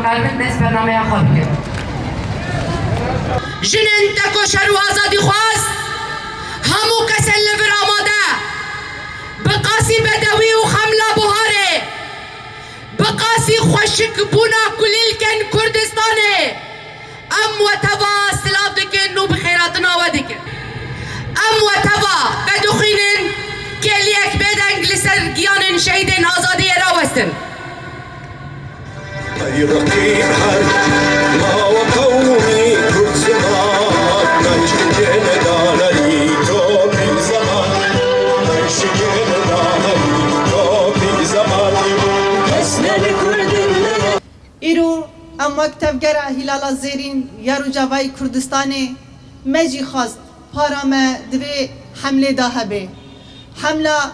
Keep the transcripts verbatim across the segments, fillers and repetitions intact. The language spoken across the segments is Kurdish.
Her bin dest bernameya xwe bikin. Jinên tekoşer û azadîxwaz, hemû kesên li vir amade, bi qasî bedewî û xemla buharê, bi qasî xweşikbûna kulîlkên Kurdistanê, em we teva silav dikin û bi xêrhatina we dikin. Em we teva vedixwînin kêliyek bêdeng li ser giyanên şehîdên azadiyê rawestin. Ey reqîb her mawe qewmî Kurd ziman, qencikê nedane îro pî zeman, qencikê nedane îro pî zeman, kes ne li Kurdin ne. Îro em wek tevgera Hîlala Zêrîn ya Rojavayê Kurdistanê me jî xwest para me di vê hemlê de hebe. Hemla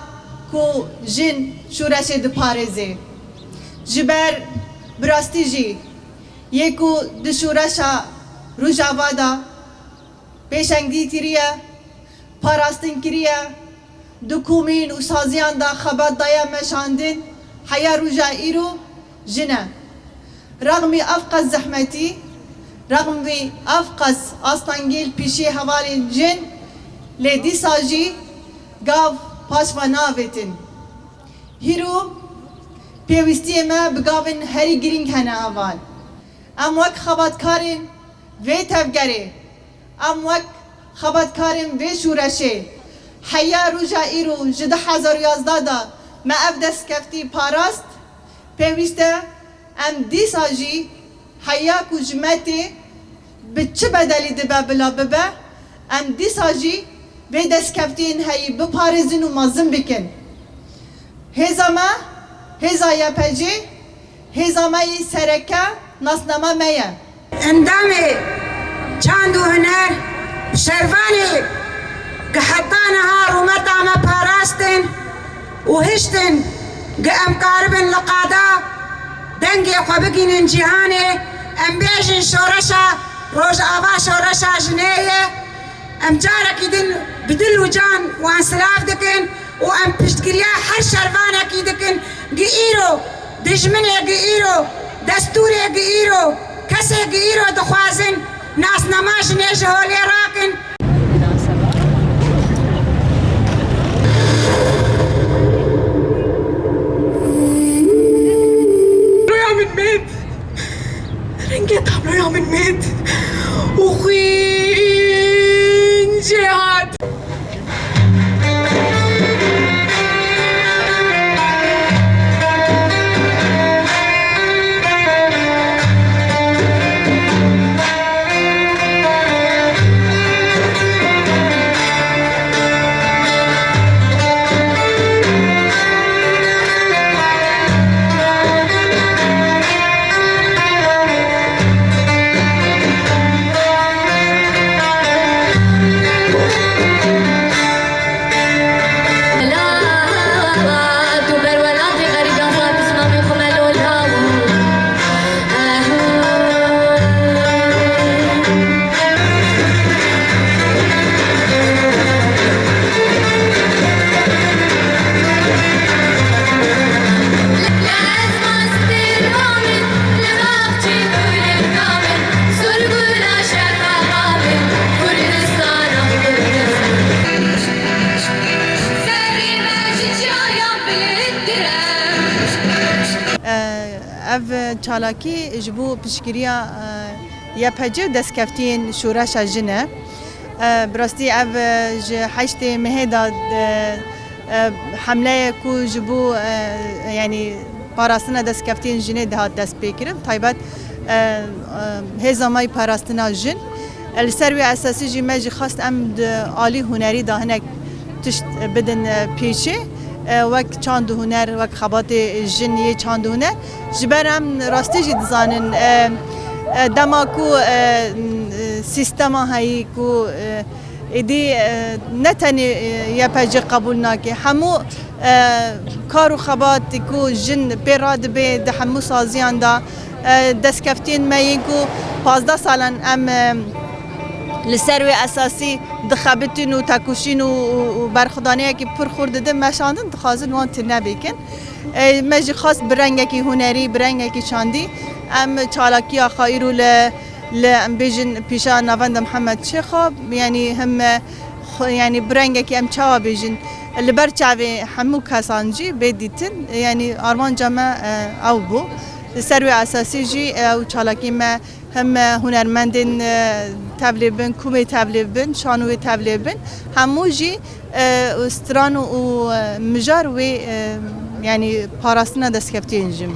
ku jin şoreşê diparêze. Ji ber bi rastî jî yê ku di şoreşa Rojava de pêşengî kiriye, parastin kiriye, di komîn û saziyan de xebat daye meşandin, heya roja îro jin e. Rexmî ev qas zehmetî, rexmî ev qas astengî li pêşî hevalên jin, lê dîsa jî gav paş ve navêtin. Hîro pêwîstiyê me bi gavên herî girîng hene heval. Em wek xebatkarên vê tevgerê, em wek xebatkarên vê şoreşê, heya roja îro ji du hezar û yazdeh de me ev destkeftî parast, pêwîst e em dîsa jî heya ku ji me tê bi çi bedelî dibe bila bibe, em dîsa jî vê destkeftiyên heyî biparêzin û mezin bikin. Hêza me, hêza Y P G, hêza me yî sereke nasnama me ye. Endamê çand û huner, bi şervanê gi heta niha rûmeta me parastin û hiştin gi em karibin li qada dengê xwe bigihînin cîhanê, em bêjin şoreşa Rojava şoreşa jinê ye. Em carekî din bi dil û can wan silav dikin û em piştgiriya her şervanekî dikin. Gi îro dijminê, gi îro destûrê, gi îro kesê, gi îro dixwazin nasnama jinê ji holê rakin. Rûya min mend. Rengê tabloya min mend û xwîn jê hat. Ev çalakî ji bo piştgiriya, e, Y P G û destkeftiyên şoreşa jin e. E, bi rastî ev, e, ji heştê mehê de, e, e, hemleyê ku ji bo, e, yanî parastina destkeftiyên jinê dihat destpêkirin, taybet, e, e, hêza me yî parastina jin. E, li ser wê esasî jî me jî xwest em di alî hunerî de hinek tişt bidin, e, pêşê, e, wek çand û huner, wek xebatê jin yê çand û huner. Ji ber em rastî jî dizanin, e, e, dema ku, e, sîstema heyî ku, e, êdî, e, ne tenê, e, Y P G qebûl nake, hemû, e, kar û xebatê ku jin pê radibe di hemû saziyan de, e, destkeftiyên me yên ku pazdeh salan em, e, li ser wê esasî dixebitin û tekoşîn û, û, û berxwedaniyekî pir xurt didin meşandin, dixwazin wan tune bikin. E, me jî xwest bi rengekî hunerî, bi rengekî çandî, Em çalakiya xwe îro li, li, em bêjin pêşa navenda Mihemed Şêxa, yanî him, xwe, yanî bi rengekî em çawa bêjin, li ber çavê hemû kesan jî bê dîtin, yanî armanca me, e, ew bû. Li ser wê esasî jî ew çalakî me him, e, hunermendên, e, tevlê bin, komê tevlê bin, şanûyê tevlê bin, hemû jî, e, stran û, e, mijar wê, e, yanî parastina destkeftiyên jin.